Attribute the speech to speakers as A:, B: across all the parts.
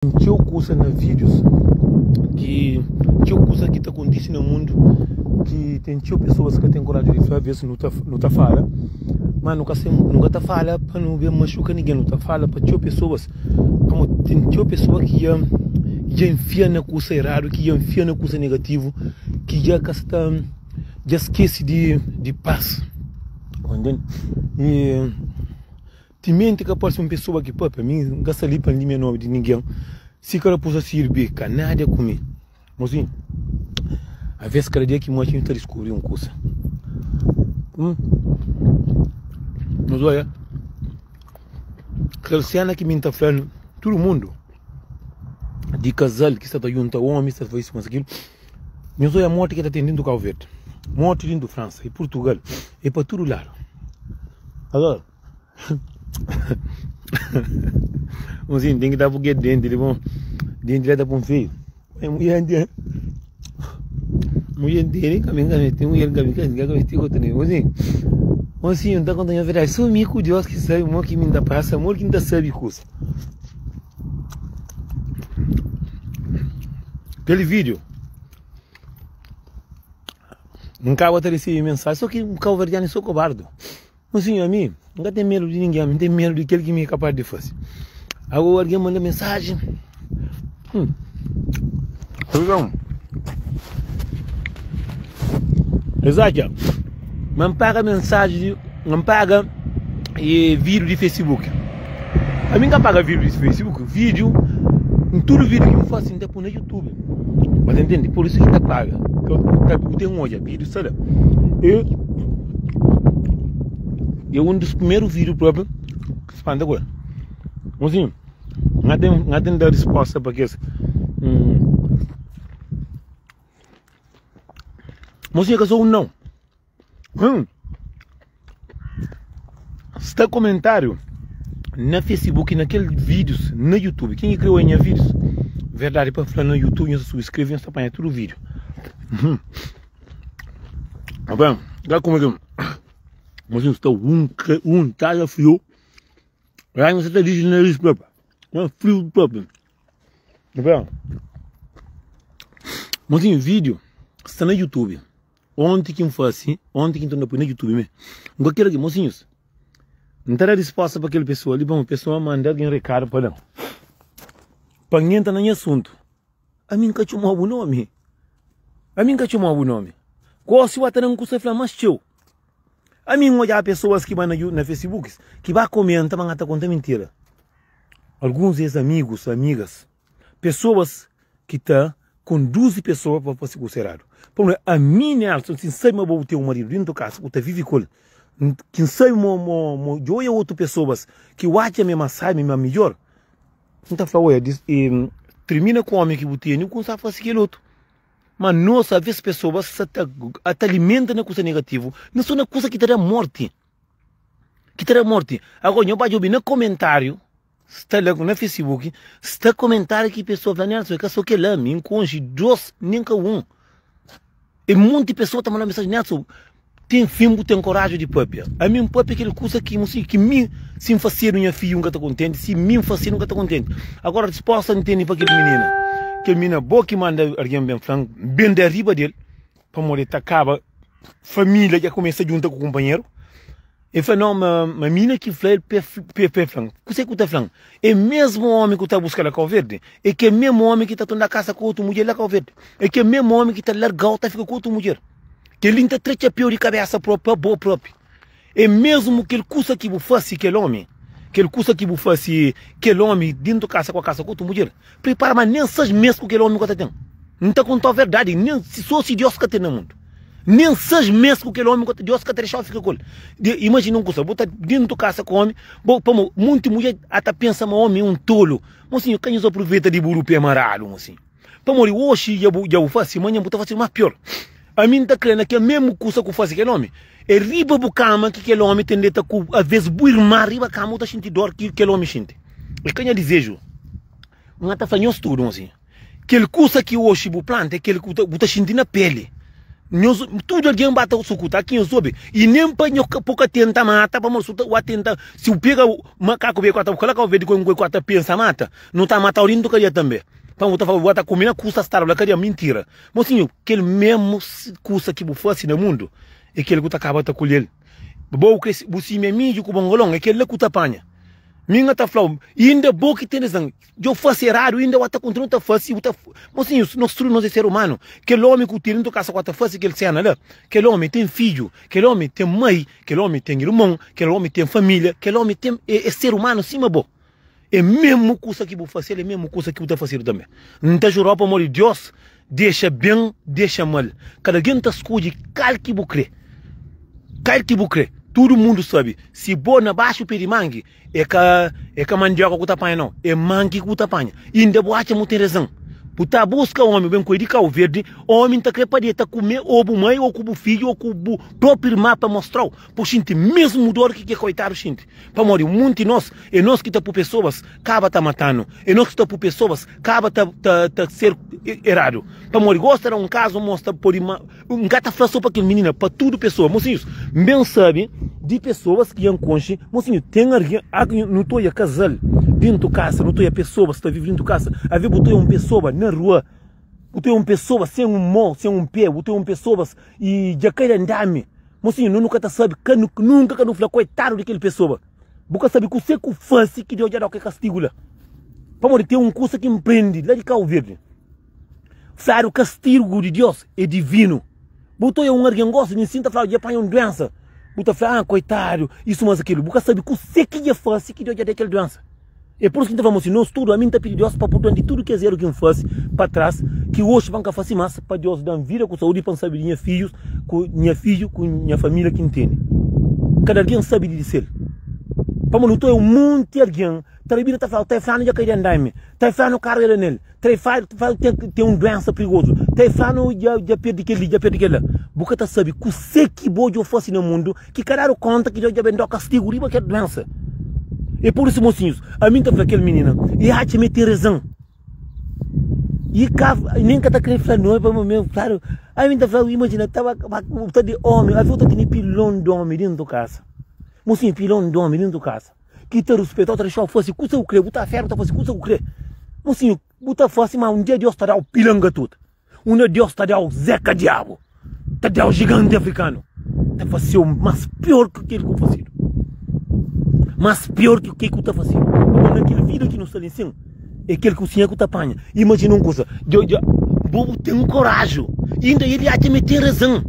A: Ten txeu kusa na vídius ki txeu kusa ki ta kontise na mundu ki ten txeu pesoas ki ka ten koraji di fla. Aves nu ta nu ta fala, má nu ka sen nu ka ta fala pa nu ben maxuka ningen. Nu ta fala pa txeu pesoas pamodi ten txeu pesoa ki dja dja nfia na kusa eradu, ki dja nfia na kusa negativu, ki dja ka sta dja skese di di pas. Ntende? I. Timenti ka parse un pesoa ki papia, mi N ka sta li pa N limia nomi di ningen. Si karapusa sirbi, ka nada ku mi. Mosinhu, aves kada dia ki manxe nu ta diskubri un kusa. Hum. Nos oia, kel sena ki mi N ta fla tudu mundu di kazal ki sta ta junta omi, sta ta faze isu, faze kilu. Nhos oia morti ki ta ten dintu Kau Verdi, morti dintu Fransa i Purtugal i pa tudu ladu. Agora, Mozinho, tem ki da buke denti li bom. Denti la ta pon feio. É mulher de mulher dele, caminho caminho, tem mulher caminho caminho, caminho tem outro nem. Mozinho, mozinho, tá contando a verdade. Só mim com Deus que sabe, mo que me dá passa, amor que me dá sabe coisa. Kel vídeo N kaba ta resebe mensaji So ki kauverdianu é so kobardu Mon sinhor, ami N ka ten medu di ningen Ami N ten medu di kel ki mi é kapaz di fase Ago algen manda mensaji Hum Es atxa ma N paga mensaji di ma N paga vídiu di Facebook. Ami N ka paga vídiu di Facebook, vídiu tudu vídiu ki N fase N ta pui na YouTube. Ba ta ntende? Pur isu ki N ta paga. Bu ten odja vídiu sta la. E é un dus primeru vídiu propi ki spanta ku el. Mosinhu, N ka ten da risposta pa kes. Mosinhu, é ka so un nau. Hum. Sta komentáriu na Facebook na kel vídeos na YouTube. Quem que criou nha vídeos? Verdade pa fla na YouTube, nhos subscreve, nhos ta panha tudo vídeo. Hum. Bem, dá como que mas está um um tá frio. Lá você tá dizendo nariz próprio. É frio próprio. Bem, mas em vídeo está na YouTube. Onti ki N fase, onti ki N torna poi na Youtube mé. N ka kere ki, mosinhus, N ta da risposta pa kel pesoa li, pamodi pesoa manda algen rekadu pa da-m, pa N entra na nha asuntu. Ami N ka txoma-u bu nomi. Ami N ka txoma-u bu nomi. Gosi bu ta da-m kusa fla más txeu. Ami N odja pesoas ki ba na na Facebook, ki ba komenta ma N ta konta mintira. Alguns es amigus, amigas. Pesoas ki ta konduzi pesoa pa fase kusa eradu. Pamodi ami, Nelson, si N sabe ma bo bu ten un maridu dentu kasa, bu ta vive ku el, ki N sabe ma ma djoia otu pesoas ki bu atxa ma é más sabi, ma midjor, N ta fla, oia, tirmina ku omi ki bu tene, bu kumsa fase kel otu. Ma nos, aves pesoas sa ta ta alimenta na kusa negativu, na so na kusa ki ta da morti, ki ta da morti. Agora, nho ba djobe na komentariu. Sta la na Facebook sta komentariu ki pessoa fla Nelson é ka so kela mi n konxi 2 nen ka 1 e monti pessoa ta manda mensagem Nelson ten fin bu ten koraju di papia ami n papia kel kusa ki si ki mi si n fasedu nha fiju n ka ta kontenti si mi n fasedu n ka ta kontenti agora disposta n tene pa kel minina kel minina bo ki manda algen ben flan ben da riba del pamodi ta kaba familia dja kumesa djunta ku kunpanheru El fla, Nau, ma, ma mina ki fla el pe, pe, pe fla-m, Kuzê ki bu ta fla-m? É mesmu ómi ki bu ta buska la Kau Verdi? É kel mesmu ómi ki ta torna kasa ku otu mudjer la Kau Verdi? É kel mesmu ómi ki ta larga-u ta fika ku otu mudjer? Kel-li N ta tra txapéu di kabésa própi pa bo própi. É mesmu kel kusa ki bu fase kel ómi, kel kusa ki bu fase kel ómi dentu kasa ku a kasa ku otu mudjer. Pripara ma nen 6 mes ku kel omi ka ta ten. N ta kontau verdadi, nen so si Deus ka ten na mundu. Nen 6 mes ku kel omi ka ta, Deus ka ta dexau fika ku el. De, imajina un kusa, bu ta dentu kasa ku omi, bo, pamo, munti mudjer ata pensa ma omi é un tolu. Mosinhu, ka nhos aproveita di buru pé maradu, mosinhu. Pamodi oxi dja bu, dja bu fasi, manhan bu ta fasi mas pior. Ami N ta kre na kel mesmu kusa ku fasi kel omi. É riba bu kama ki kel omi ten deta ku, aves bu irma riba kama bu ta xinti dor ki kel omi xinti. É ka nha dizeju. N ta fla nhos tudu, mosinhu, kel kusa ki oxi bu planta é kel ki bu ta xinti na peli. Nhos tudu algen ba ta sukuta aki nhos obi i nen pa nho po ka tenta mata pamodi su ta wa tenta si bu pega makaku be ku ta kala kau verde ku ku ta pensa mata no ta matau dintu kadia tambe pamodi bu ta fala bu ta kume na kusa staba la kadia mintira mosinhu kel mesmu kusa ki bu fasi na mundu e kel ku ta kaba ta kulhel bo bu kre bu simia midju ku bongolon e kel la ku ta panha mi nha ta flau inda bo ki ten razan Djo fase eradu inda wa ta kontinua ta fase bu ta Mosinhu nos tudu nos é ser umanu kel omi ku tene ntu kasa ku ta fase kel sena la kel omi ten fidju kel omi ten mai kel omi ten irmon kel omi ten familia kel omi ten é ser umanu sima bo é mesmu kusa ki bu fasel é mesmu kusa ki bu ta fasedu tanbe N ta jurau pamodi Dios dexa ben dexa mal kada algen ta skodje kal ki bu kre kal ki bu kre tudu mundu sabe si bo na baxu pe di mangi É ka é ka mandioka ku ta panha nau, é manki ku ta panha. Inda bu atxa mu ten rezan. Bu ta buska omi, bu ben ku el di Kau Verdi, omi ta kre pa deta kume o bu mai o ku bu fidju o ku bu propi irma pa mostrau pa bu xinti mesmu dor ki ke koitadu xinti. Pamodi munti nos é nos ki ta pu pesoas kaba ta matanu, é nos ki ta pu pesoas kaba ta ta ta ser eradu. Pamodi gosta da un kazu mostra podi ma N ka ta fla so pa kel minina, pa tudu pesoa. Mosinhus, N ben sabe di pesoas ki N konxe. Mosinhu, ten algen, a nu ta oia kazal dentu kasa, nu ta oia pesoas ta vive dentu kasa. Aves bu ta oia un pesoa na rua, bu ta oia un pesoa sen un mon, sen un pe, bu ta oia un pesoa i dja kai di andami. Mosinhu, no nu ka ta sabe, ka nu, nunka ka nu fla koitadu di kel pesoa. Bu ka sabe kuse ku fase ki Deus dja da-u kel kastigu la. Pamodi ten un kusa ki N prende la di Kau Verdi. Fladu kastigu di Dios é divinu. Bu ta oia un argen gosta di nsina, ta fladu dja panha un duensa. Bu ta fla, ah, koitadu, isu mas akilu. Bu ka sabi kuse ki dja fasi ki Dios dja da kel duensa. É pur isu ki N ta fla, Mosi, nos tudu, ami N ta pidi Dios pa purduan di tudu kes eru ki N fasi pa tras, ki oxi pa N ka fasi mas, pa Dios dan vida ku saudi pa N sabi di nha fidjus, ku nha fidju ku nha familia ki N tene. Kada algen sabi di di sel. Pamodi nu ta oia un monti algen ta rabida ta fla, ta flanu dja kai di andaime, ta flanu karga da nel. Ta e fla ten un duensa prigozu. Ta e fla no dja perdi kel-li, dja perdi kel-la. Bu ka ta sabe kuse ki bo dja fase na mundu ki ka dadu konta ki Deus dja ben da-u kastigu riba kel duensa. E pur isu, mosinhus, ami N ta fla kel minina, e atxa ma e ten rezan. E ka, nen ka ta kre fla no, pa mi, klaru, ami N ta fla, imajina, taba, bu ta di omi, avi bu ta tene pilon di omi dentu kasa. Mosinhu, pilon di omi dentu kasa. ki ta ruspetau ta dexau fase kusa ku kre bu ta feru ta fase kusa ku kre mosinhu bu ta fase ma un dia Deus ta dau pilangatuta un dia Deus ta dau zeka diabu ta dau jiganti afrikanu ta faseu mas pior ki kel ku fasidu mas pior ki kel ku ta fasidu pamodi na kel vida ki nu sta li nsin É kel kusinha ku ta panha. Imajina un kusa, djo dja bo bu ten koraju. Inda el atxa ma el ten razan.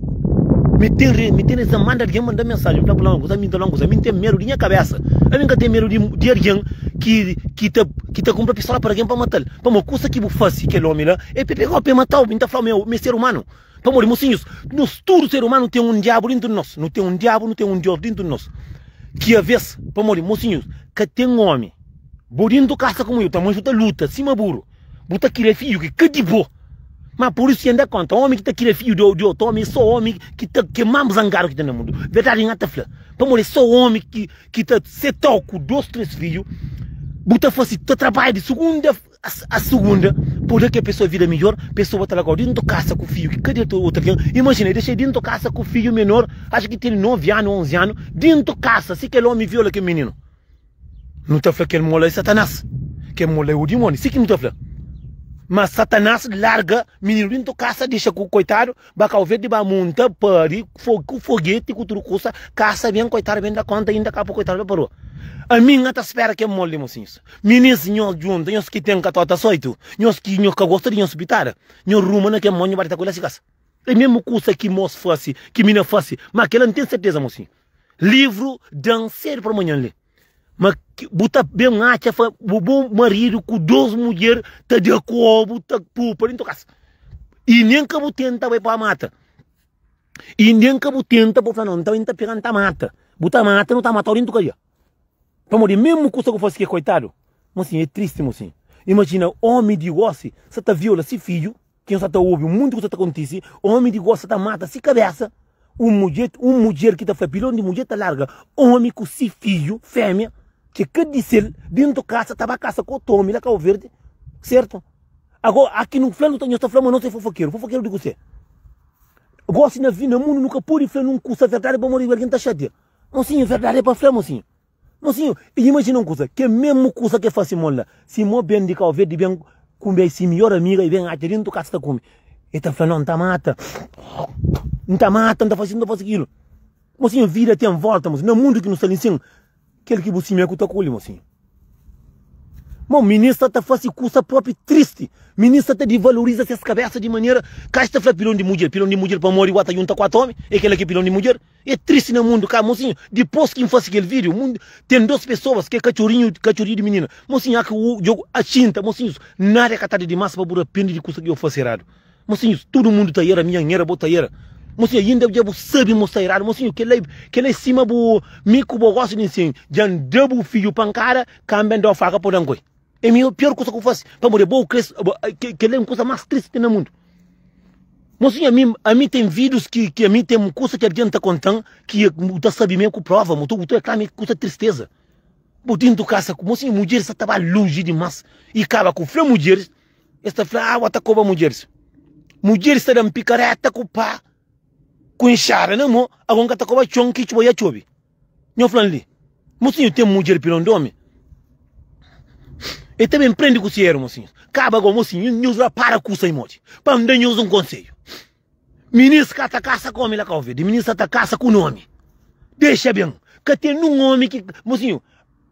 A: Ma el ten ma el ten razan. Manda algen manda mensajen fla fla un kusa, ami N ta fla un kusa, ami N ten medu di nha kabesa. Ami N ka ten medu di di algen ki ki ta ki ta kunpra pistola pa algen pa matal. Pamodi kusa ki bu fasi kel omi la, el pe pegau pa el matau. Mi N ta flau ma el ser umanu. Pamodi, mosinhus, nos tudu ser umanu ten un diabu dintu di nos. Nu ten un diabu, nu ten un Deus dintu di nos. Ki aves, pamodi, mosinhus, ka ten omi. Bo dintu kasa ku mui, ta manxu ta luta sima buru. Bu ta kria fidju ki ka di bo. Ma pur isu N da konta, omi ki ta kria fidju di otu omi é so omi ki ta ki é más zangadu ki ten na mundu. Verdadi N ta fla. Pamodi é so omi ki ki ta setau ku dos, tres fidju, bu ta fasi ta trabadja di sugunda a sugunda pa da kel pesoa vida midjor, pesoa ta largau dintu kasa ku fidju ki ka di otu algen. Imajina, e dexa-i dintu kasa ku fidju menor, axu ki tene novi anu, onzi anu, dintu kasa, si kel omi viola kel mininu. Nu ta fla kel mola é Satanás, kel mola é o dimóni, si ki nu ta fla. Ma Satanás larga mininu dintu kasa, dexa ku koitadu, ba Kau Verdi ba munta, pari, ku fogeti, ku tudu kusa, kasa ben, koitadu ben da konta, inda ka pa koitadu ba pa rua. Ami N ka ta spera kel mol li, mosinhus. Minis, nhos djunta, nhos ki ten katota soitu, nhos ki nhos ka gosta di nhos pitada, nhos ruma na kel mol, nhos ba dita ku el na si kasa. É mesmu kusa ki mos fase, ki mina fase, ma kela N ten serteza, mosinhu. Livru da-m sedu pa manhan li. Ma bu ta ben atxa fa bu bu maridu ku dos mudjer ta da ku obu ta pupa dintu kasa. I nen ka bu tenta bai pa mata. I nen ka bu tenta pa fla no, nta N ta pega N ta mata. Bu ta mata, no ta matau dintu kadia. Pamodi mesmu kusa ku fasi ke koitadu. Mosinhu, é tristi mosinhu. Imajina omi di gosi sa ta viola si fidju. Ken sa ta obi un monti kusa ta kontise, omi di gosta ta mata si kabesa, un mudjer, un mudjer ki ta fla pilon di mudjer ta larga omi ku si fidju femia ki ka di sel dentu kasa ta ba kasa ku otu omi la Kau Verdi, sertu? Ago aki nu fla nu ta nhos ta fla ma nos é fofokeru, fofokeru di kuse? Gosi na na mundu nu ka pode fla nun kusa verdadi pamodi algen ta xatia. Mosinhu, verdadi é pa fla, mosinhu. Mosinhu, imajina un kusa, ke mesmu kusa ke fasi mon la, si mo ben di Kau Verdi ben kume si mior amiga i ben atxa dentu kasa ta kume, e ta fla, no, N ta mata, N ta mata, N ta fasi, N ta fasi kilu. Mosinhu, vida ten volta, mosinhu. Na mundu ki nu sta li nsin, Kel ki bu simia ku ta kuli, mosinhu. Mo, minis sa ta fasi kusa propi tristi. Minis sa ta divaloriza ses kabesa di manera ka es ta fla pilon di mudjer. Pilon di mudjer pamodi wa ta junta 4 omi, e kela ki pilon di mudjer. E tristi na mundu ka, mosinhu. Dipos ki N fasi kel video, mundu ten dos pesoas ke katxorinhu, katxorinhu di minina. Mosinhu, a ki u djogu a xinta, mosinhus, nada ka tardi dimas pa bu rapende di kusa ki yo fasi eradu. Mosinhus, tudu mundu ta era, mi N era, bo ta era. Mosinhu, inda dja bu sabe ma bu sta eradu. Mosinhu, kel-la kel-la é sima bu mi ku bo gosta di nsin. Dja N da bu fidju pankada, kanba N da-u faka pa bu da-m koi. É mi pior kusa ku bu fase, pamodi bo kre kel-la é un kusa más tristi ki ten na mundu. Mosinhu, ami ami ten vidus ki ki ami ten kusa ki algen ta konta-m ki bu ta sabe mi é ku prova, bu ta reklama é kusa tristeza. Bu dintu kasa ku mosinhu, mudjeris sa ta ba lonji dimas i kaba ku fla mudjeris. Es ta fla, Awa ta koba mudjeris. Mudjeris ta da-m pikareta ku pá, ku inxada na mô, ago N ka ta koba txon ki txuba ya txobe. Nho fla-m li, Mosinhu, ten mudjer pilon di omi? E ta ben prende ku si eru, mosinhu. Kaba go, mosinhu, nhos rapara kusa i modi. Pa N da nhos un konsedju. Minis ka ta kasa ku omi la Kau Verdi, minis sa ta kasa ku nomi. Dexa ben, ka ten nun omi ki, mosinhu,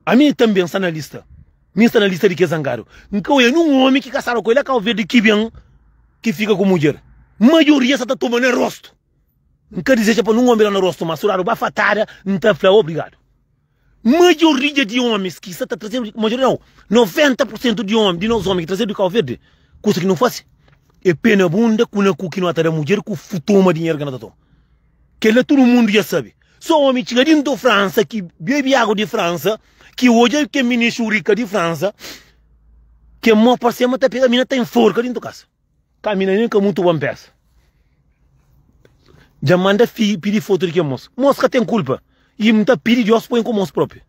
A: ami tanbe N sta na lista, mi N sta na lista di kes zangadu. N ka oia nun omi ki kasadu ku el la Kau Verdi ki ben ki fika ku mudjer. Maioria sa ta toma na rostu. N ka dizeja pa nun omi da na rostu, ma su dadu bafatada, N ta fla obrigadu. Maioria di omis ki sa ta trazedu di, maioria nau, 90 pur sentu di omi, di nos omi ki trazedu di Kau Verdi, kusa ki nu fasi é pé na bunda ku na ku ki no ta da mudjer ku toma dinheru ki no ta toma. Kela tudu mundu dja sabi. So omi txiga dintu Fransa ki bebi agu di Fransa, ki odja ke minixu rika di Fransa, ke mo parse ma ta pega mina ta enforka dintu kasa. Ka mina nen ka mutu bon pesa. Dja manda fi pidi foto di kel mos. Mos ka ten kulpa. I N ta pidi Dios poi ku mos propi.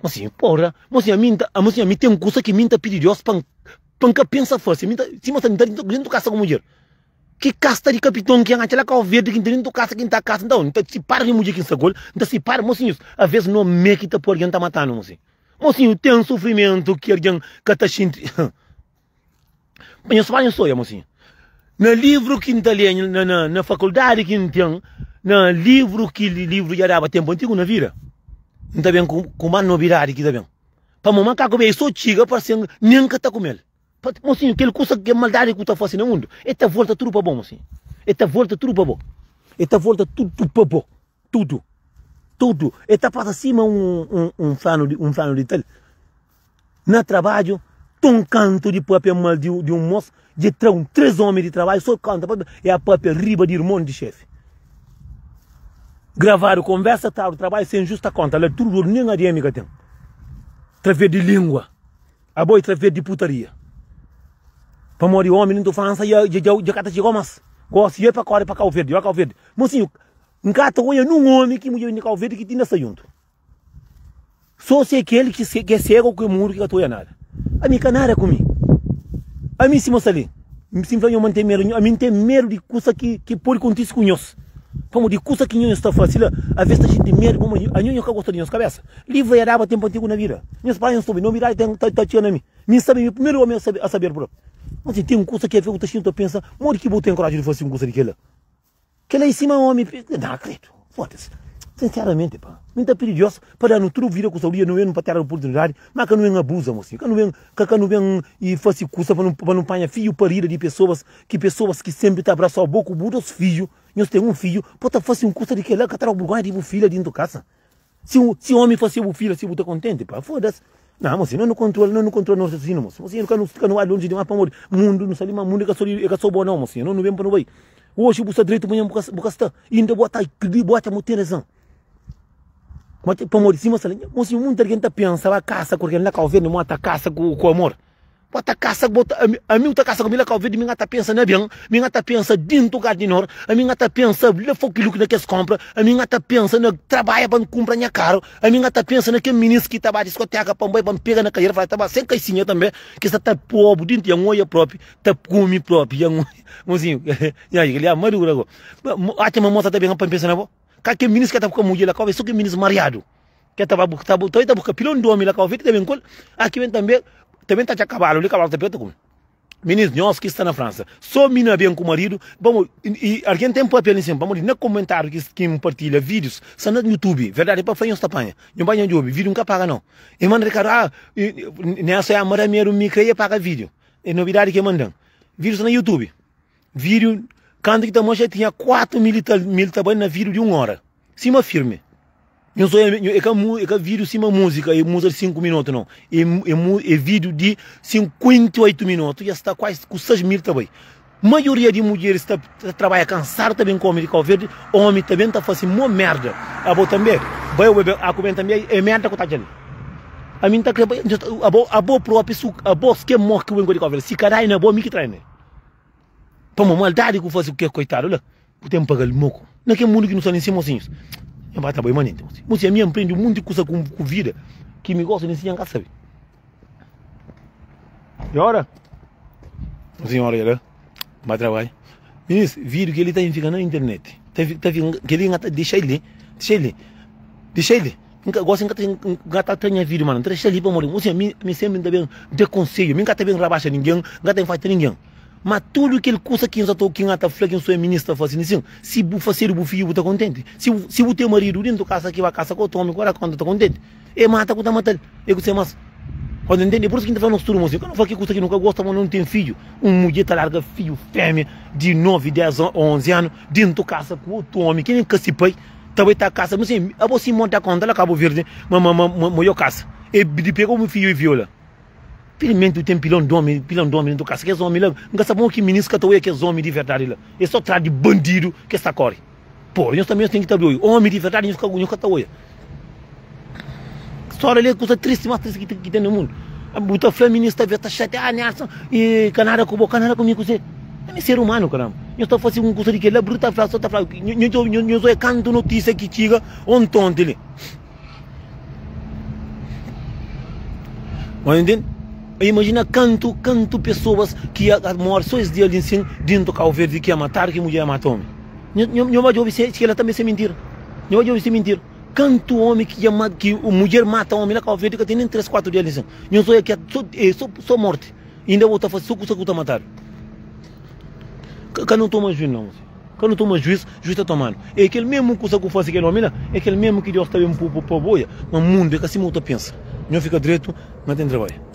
A: Mosinhu, porra. Mosinhu, ami N ta, mosinhu, ami ten kusa ki mi N ta pidi Dios pa N, pa N ka pensa fasi. Mi ta, sima sta, N ta dentu kasa ku mudjer. Ki kasta di kapiton ki N atxa la Kau Verdi ki N ta dentu kasa ki N ta kasa. Nton, N ta sipara di mudjer ki N sta ku el. N ta sipara, mosinhus, aves no me ki ta poi algen ta matanu, mosinhu. Mosinhu, ten sufrimentu ki algen ka ta xinti. Nhos pa nhos oia, mosinhu. Na livru ki N ta lé, na, na, na fakuldadi ki N ten, na livru ki livru dja daba tenpu antigu na vida, N ta ben ku, ku más nobidadi ki ta ben. Pamodi makaku bei so txiga, parse nen ka ta kume-l. Mosinhu, kel kusa, kel maldadi ki bu ta fase na mundu, e ta volta tudu pa bo, mosinhu. E ta volta tudu pa bo. E ta volta tudu pa bo. Tudu. Tudu. E ta pasa sima un, un, un flanu di, un flanu di tal. Na trabadju, ton kantu di papia mal di, di un mos, dje tra un tres omi di trabadju, so kanta papia, e a papia riba di irmon di xefi. Gravadu konversa, tradu trabadju sen justa konta, la tudu dodu, nen ADM ka ten. Traves di lingua. Abo e traves di putaria. Pamodi omi nintu Fransa dja, dja, dja ka ta txiga mas. Gosi e pa kore pa Kau Verdi, ó Kau Verdi. Mosinhu, N ka ta oia nun omi ki mudjer di Kau Verdi ki tinda sta juntu. So si é kel ki é segu ku é mudu ki ka ta oia nada. Ami ka nada ku mi. Ami sima sta li, si N fla nho ma N ten medu di nho, ami N ten medu di kusa ki ki pode kontise ku nhos. Pamodi kusa ki nho sta fase la, aves ta xinti medu pamodi anho nho ka gosta di nhos kabesa. Livru ya daba tenpu antigu na vida. Nhos pai nhos obi, nobidadi ten ta txiga na mi. Mi N sabe, mi primeru omi a saber propi. Mas si ten kusa ki aves bu ta xinti ta pensa, modi ki bu ten koraji di fase un kusa di kila? Kel-la é sima omi Nah, kredu, foda-se Sinseramenti, pa Mi N ta pidi Diós pa da-nu tudu vida ku saúdi Nu ben pa téra di oportunidadi Ma ka nu ben abuza, mosinhu Ka nu ben, ka ka nu ben i fase kusa pa nu, pa nu panha fiju parida di pesoas Ki pesoas ki senpri ta abrasa-u bo ku bu dos fiju Nhos ten un fiju Pa ta fase un kusa di kel-la Ka ta da-u burgonha di bu filha dintu kasa Si un si omi fase bu fila si bu ta kontenti pa fodas na mosi no nu kontrola no nu kontrola no rasiosinio mosi mosi no ka nu ka nu bai lonji dimas pamodi mundu nu sta li ma mundu e ka so e ka so bo nau mosi no nu ben pa nu bai oxi bu sta dretu manhan bu ka bu ka sta inda bu ta bu atxa ma bu ten razon pamodi sima sta li mosi munti algen ta pensa ba kasa ku algen la kau verdi mo ta kasa ku ku amor. Bo ta kasa bo ta ami ami bu ta kasa ku mi la Kau Verdi mi nga ta pensa na ben mi nga ta pensa dintu gar di nor ami nga ta pensa la fokilu na kes kompra ami nga ta pensa na trabadja pa N kumpra nha karu ami nga ta pensa na kel minis ki ta ba diskoteka pa N bai pa N pega na kadera fla ta ba sen kaisinha tambe ki sta ta pobu dintu ya N oia propi ta kumi propi ya N oia mosinhu nha kel li madura go atxa ma mosa ta ben pa N pensa na bo ka kel minis ki ta buska mudjer la Kau Verdi so kel minis mariadu. Ke ta ba bu ta bu ta buska pilon di omi la kau verde ta ben kol aki ben tambe ta ben taca kabalu li kabalu ta pega ta kume. Minis nhos ki sta na Fransa so mi na ben ku maridu pamo i argen ten papia li sin pamodi na komentariu ki ki N partilha videos sta na youtube verdadi pa fla nhos ta panha nho bai nho djobi video N ka paga nau e manda rekadu ah Nelson ya mada medu mi kre e paga video e nobidadi ke mandan video sta na youtube video kantu ki ta mostra tinha 4 mil i tal mil ta bai na video di un ora. Sima firme. Nho só é ka é ka vídeo sima música, é música de 5 minutos não. É, é, é vídeo de 58 minutos, já está quase com 6 mil também. Maioria de mulheres está tá trabalha cansado também come de Cabo Verde, homem também está fazendo uma merda. A bo também, vai o bebê, a comer também é merda que tá ali. A mim tá a bo a bo próprio, a bo que morre que o de Cabo Verde, se caralho na boa mi que trai, né? Pamo maldadi ku fasi ku ke koitadu la, bu ten pagal moku. Na ke mundu ki nu sta nin si mosinhus. Nha ba ta bai manenti mosinhu. Mosinhu ami N prendi munti kusa ku ku vida ki mi gosi nin si nha N ka sabi. E ora? Mosinhu ora la, N ba trabadja. Minis, video keli ta fika na internet. Ta fika, ta fika, keli N ka ta dexa el li, dexa el li, dexa el li. N ka gosi N ka ta N ka ta tra nha video ma N ta dexa li pamodi mosinhu ami ami sempri N ta ben da konsedju. Mi N ka ta ben rabaxa ningen, N ka ta ben fajta ningen. Ma tudu kel kusa ki N sa ta ki N ta fla ki N soi minista ta fase nisin, si bu fasedu bu fiju bu ta kontenti? Si bu si bu ten maridu dentu kasa ki ba kasa ku otu omi ku da konta ta kontenti? E mata ku ta matal, e kuse mas. Pode ntende? Pur isu ki N ta fla nos tudu mosinhu, ka no fla ki kusa ki no ka gosta ma no ten fiju. Un mudjer ta larga fiju femia di 9, 10, 11 anu dentu kasa ku otu omi ki nen ka si pai, ta bai ta kasa. Mosinhu, abo si mon da konta la Kabu Verdi ma ma ma ma yo kasa, e di pega un fiju e viola. Pilimenti u ten pilon di omi, pilon di omi dentu kasa. Kes omi la, N ka sabe pamodi ki minis ka ta oia kes omi di verdadi la. E so tras di bandidu ki es ta kori. Pora, nhos tanbe nhos ten ki ta abri oiu. Omi di verdadi nhos ka, nhos ka ta oia. Stória li é kusa tristi, mas tristi ki ten na mundu. Bu ta fla minis ta ta xatia, ah Nelson, e ka nada ku bo, ka nada ku mi kuzê? Ami é ser umanu, karamba. Nhos ta fase un kusa di kel la, bu ta fla, so ta fla. Nhos oia kantu notisia ki txiga ontonti li. Mas entende? Imagina kantu, kantu pessoas ki a morre só es dia ali sim, dentro Cabo Verde ki é matado, ki mulher mata homem. Nho, nho vai ouvir se, se ela também se mentira. Nho vai ouvir se mentira. Kantu homem ki ya ki mulher mata homem lá Cabo Verde ka tem nem 3, 4 dias ali sim. Nho só é que só, é, só, só morte. Ainda vou tá fazendo só kusa ku ta matado. Ka, ka não toma juiz não. Ka nu toma juiz, juiz ta tomanu. É kel mesmu kusa ku fase kel omi la, é kel mesmu ki Deus ta ben pu pa bo. Oia, ma mundu é ka sima bu ta pensa. Nho fika dretu, na ten trabadju.